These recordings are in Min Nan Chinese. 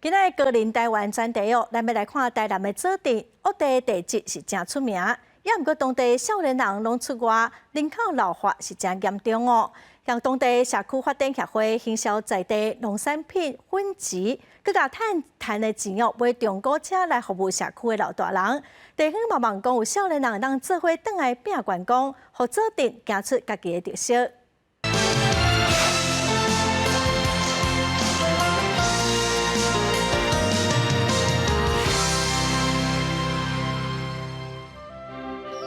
今仔日高齡台灣專題哦，咱欲來看台南的左鎮，惡地地質是誠出名，也毋過當地少年人攏出外，人口老化是誠嚴重哦。向當地社區發展協會行銷在地農產品粉糍，閣共趁趁的錢哦，買中古車來服務社區的老大人。地方嘛望講有少年人會當做伙轉來拼觀光，予左鎮行出家己的特色。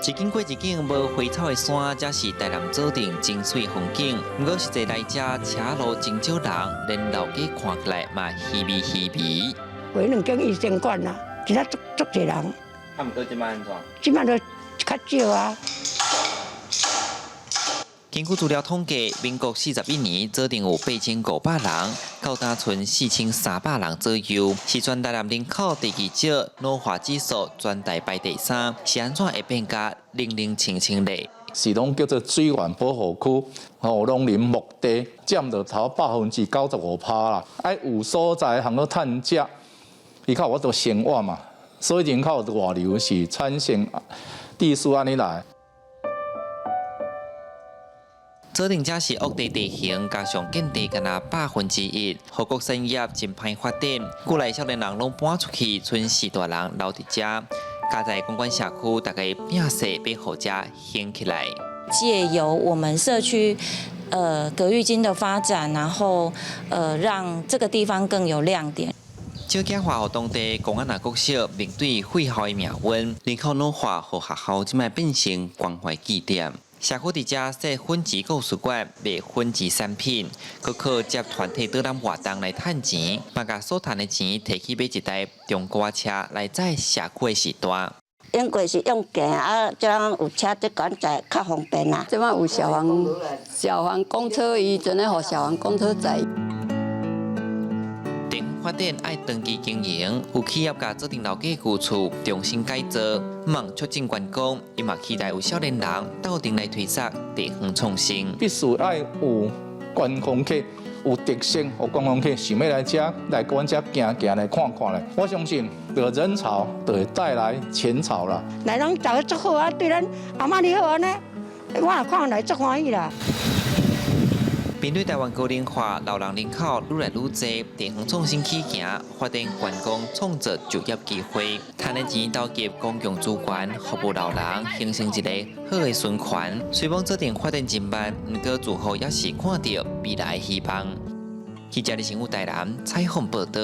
一景過一景無花草的山，才是台南左鎮真媠風景。毋過實際來遮車路真少人，連老街看起來嘛稀微稀微。有兩間醫生館啦，這足足濟人。啊，毋過這擺按怎？這擺就較少啊。根據資料統計，民國41年左鎮有8500人，到今賰4300人左右，是全台南人口第二少，老化指數全台排第三，是按怎會變甲冷冷清清咧？是攏叫做水源保護區，吼，農林牧地佔著頭95%啦。愛有所在通去趁食，伊較有法度生活嘛。所以人口外流是產生地勢按呢來。左鎮遮是惡地地形，加上建地干焦1%，五穀產業真歹發展。舊來少年人攏搬出去，賰序大人留佇遮。佳在公館社區，大家拼勢欲予遮興起來。借由我們社區，隔玉金的發展，然後，讓這個地方更有亮點。少子化予當地公安若國小面對廢校的命運，人口老化予學校這擺變成關懷據點。社區佇遮設粉糍故事館，賣粉糍產品，閣靠接團體導覽活動來趁錢，嘛共所趁的錢提去買一台中古車來載社區的序大。用過是用行啊，這樣有車這管載較方便啦。這擺有消防公車，伊陣咧予消防公車載。地方發展愛長期經營，有企業共左鎮老街舊厝重新改造，望促進觀光，伊嘛期待有少年人鬥陣來推捒地方創新。必須愛有觀光客，有特色，有觀光客想欲來遮來阮遮行行來看看咧。我相信，著人潮就會帶來錢潮啦。來攏食得足好啊，對咱阿嬤你好按呢，我若看來足歡喜啦。面對台灣高齡化，老人人口愈來愈濟，地方創新起行，發展觀光，創造就業機會，趁的錢投入公共資源，服務老人，形成一個好的循環。雖罔左鎮發展真慢，毋過似乎也是看著未來希望。記者李成武台南採訪報導。